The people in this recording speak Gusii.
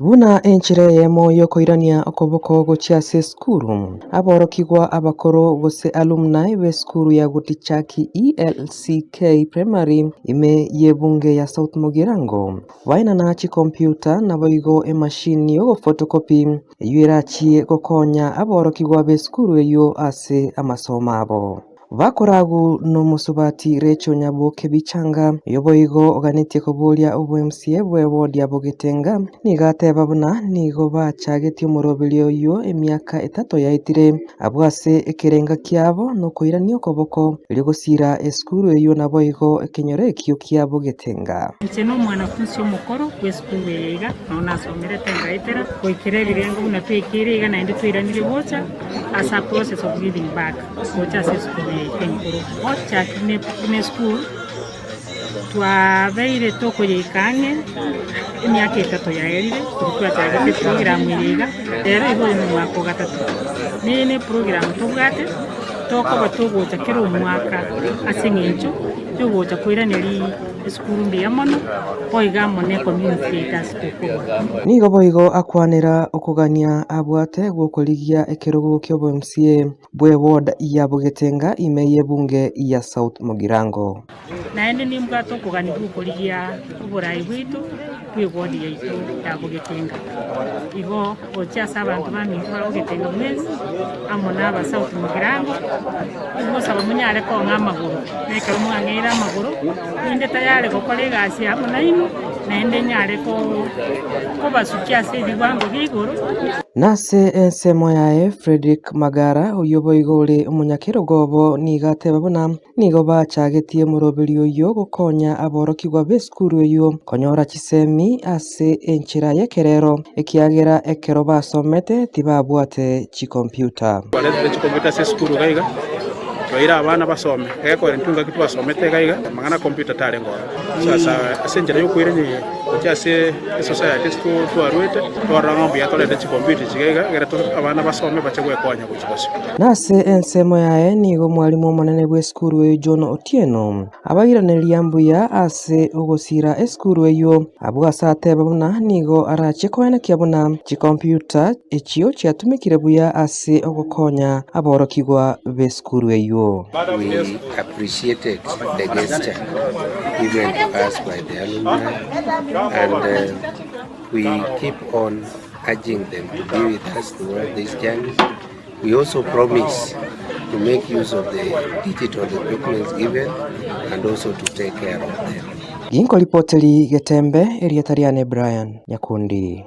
Buna enchera eyemo y'okoirania okoboko gochia ase esukuru, aborokigwa abakoro gose alumni b'esukuru ya Gutichaki ELCK Primary ime y'ebunge ya South Mugirango baenana chikompiuta naboigo emashini y'ogofotokopi eyio erachie gokonya aborokigwa b'esukuru eyio ase amasomo abo. Bakoragu nomosubati Rachel Nyaboke Bichanga, oyo boigo oganetie koboria obo-MCA bwe ward ya Bogetenga, nigo ateba buna nigo bachagetie omoroberio oyio emiaka etato yaetire, abwo ase ekerenga kiabo nokoirania okoboko erio gosiira esukuru eyio naboigo ekenyoro ekio kia Bogetenga. Inche nomwanafunsi omokoro bw'esukuru eye iga, nao nasomerete ngaetera goikera ebirengo buna twaikeire iga naende twairanire gocha ase a process of giving back. Gocha ase esukuru yaito enkoro. Gochakire buna esukuru, twabeire tokoyeika ang'e emiaka etato yaerire, korwa twachagete eprogram eye iga, rero iga oyo nomwaka o gatato. Neye ne eprogram tobwate, tokoba togocha kera omwaka ase eng'encho yogocha koiraneria esukuru mbuya mono, boigo amo ne ecommunity yaito ase tokorwa. Nigo boigo akwanera okogania abwate gw'okorigia ekerogo ki'obo-MCA bwe ward ya Bogetenga ime y'ebunge ya South Mugirango. Naende nimbwate okogania gw'okorigia oboraai bwaito bw'eward yaito ya Bogetenga. Igo gochia ase abanto baminto ba Bogetenga mwensi amo na aba South Mugirango, ningosaba monyare kong'a amagoro, na ekero mwang'eire amagoro, ninde tayari gokora egasi amo nainwe, naende nyare kobasukia ase ebiwango bia igoro. Nase ensemo yaye Fredrick Magara, oyio boigo ore omonyakerogo obo, nigo ateba buna nigo bachagetie omoroberio oyio gokonya aborokigwa b'esukuru eyio konyora chisemi ase enchera y'ekerero, ekiagera ekero basomete tibabwate chikompiuta. Twaretire chikompiuta ase esukuru iga iga, twaira abana basome, egekogera intwe ngaki twasomete iga iga, amang'ana a computer tarenge ororo. Sasa ase enchera y'okoirania gochia ase esociety ase twarwete, twarora ng'a mbuya torente chikompiuta echi iga iga, egere abana basome bache gwekonya gochia bosio. Nase ensemo yaye nigo omwalimu omonene bw'esukuru eyio John Otieno abairaneria mbuya ase ogosiira esukuru eyio, abwo ase ateba buna nigo arachie koenekia buna chikompiuta echio chiatumekire buya ase ogokonya aborokigwa b'esukuru eyio. We appreciated the gesture given to us by the alumni and we keep on urging them to be with us throughout this journey. We also promise to make use of the digital equipments given and also to take care of them. Ginkoripoteri Getembe, erieta riane Brian Nyakundi.